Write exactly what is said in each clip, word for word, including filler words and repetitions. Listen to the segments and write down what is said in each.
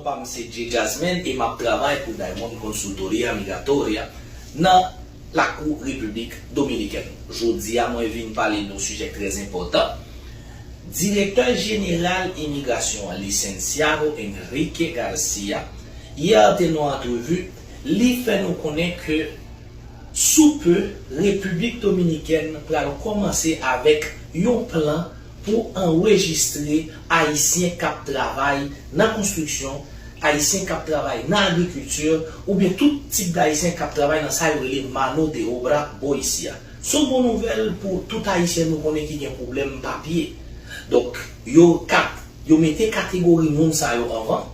Pa m se Jay Jasmine e m ap travay pou Diamond Consultoria Migratoria nan lakou Repiblik Dominikèn. Jodi a, mwen vin pale de yon sijè k trè enpòtan. Direktè Jeneral Imigrasyon an, Licenciado Enrique Garcia, yè te nan yon antrevi, li fè nou konnen ke sou pe, Repiblik Dominikèn pral kòmanse avèk yon plan pou anrejistre Ayisyen k ap travay nan konstriksyon, Ayisyen k ap travay nan agrikilti, oubyen tout tip d Ayisyen k ap travay nan sa yo rele mano de obra bò isi a. Se yon bon nouvèl pou tout Ayisyen nou konnen ki gen pwoblèm papye. Donk, yo kat, yo mete kategori moun sa yo anvan.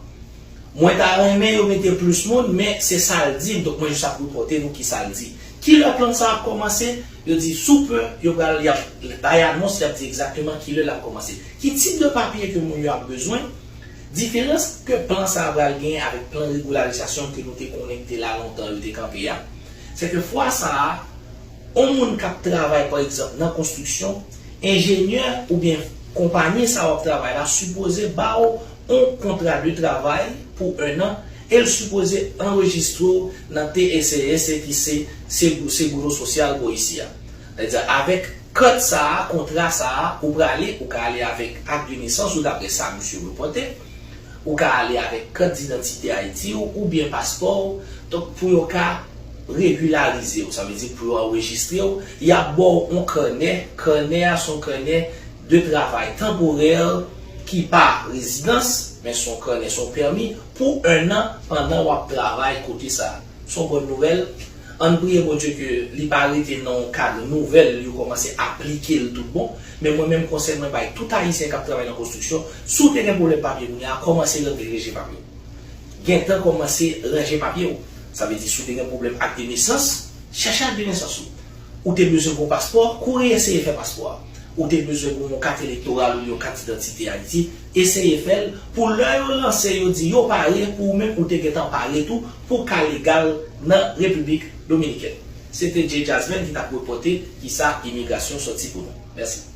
Mwen ta renmen yo mete plis moun, men se sa l di m, donk mwen jis ap repòte nou ki sa l di. Kilè plan sa ap kòmanse? Yo di sou pe, yo pral, y ap bay anons, y ap di egzakteman kilè l ap kòmanse. Ki tip de papye ke moun yo ap bezwen? Diferans ke plan sa a pral genyen avèk plan regularizasyon ke nou te konnen ki te la lontan, yo te kanpe a, se ke fwa sa a, yon moun k ap travay, pa egzanp, nan konstriksyon, enjenyè oubyen konpayi sa w ap travay la sipoze ba w yon kontra de travay pou ennan e l sipoze anrejistre w nan T S A S, ki se Segu-, Seguro Social bò isi a. Sètadi, avèk kat sa a, kontra sa a, ou prale, ou ka ale avèk ak de nesans ou, daprè sa misye repòte. Ou ka ale avèk kat didantite Ayiti w oubyen paspò w, donk pou yo ka regilarize w, sa vle di pou yo anrejistre w, y ap ba w yon kanè, kanè a se yon kanè de travay tanporè ki pa rezidans, men se yon kanè, se yon pèmi pou ennan pandan w ap travay kote sa a. Se yon bòn nouvèl. Ann priye Bondye ke li pa rete nan yon kad nouvèl, yo kòmanse aplike l tout bon. Men mwen menm, konsèy mwen bay tout Ayisyen k ap travay nan konstriksyon, si w te gen pwoblèm papye kounye a, kòmanse range papye w. Gentan kòmanse ranje papye w. Sa vle di, si w te gen pwoblèm ak de nesans, chèche ak de nesans ou. Ou te bezwen pou paspò, kouri eseye fè paspò a. Ou te bezwen pou yon kat elektoral ou yon kat idantite Ayiti, eseye fè l, pou lè yo lanse, yo di yo pare, pou ou menm ou te gentan pare tou, pou w ka legal nan Repiblik Dominikèn. Se te Jay Jasmine ki t ap repòte kisa imigrasyon sòti pou nou. Mèsi.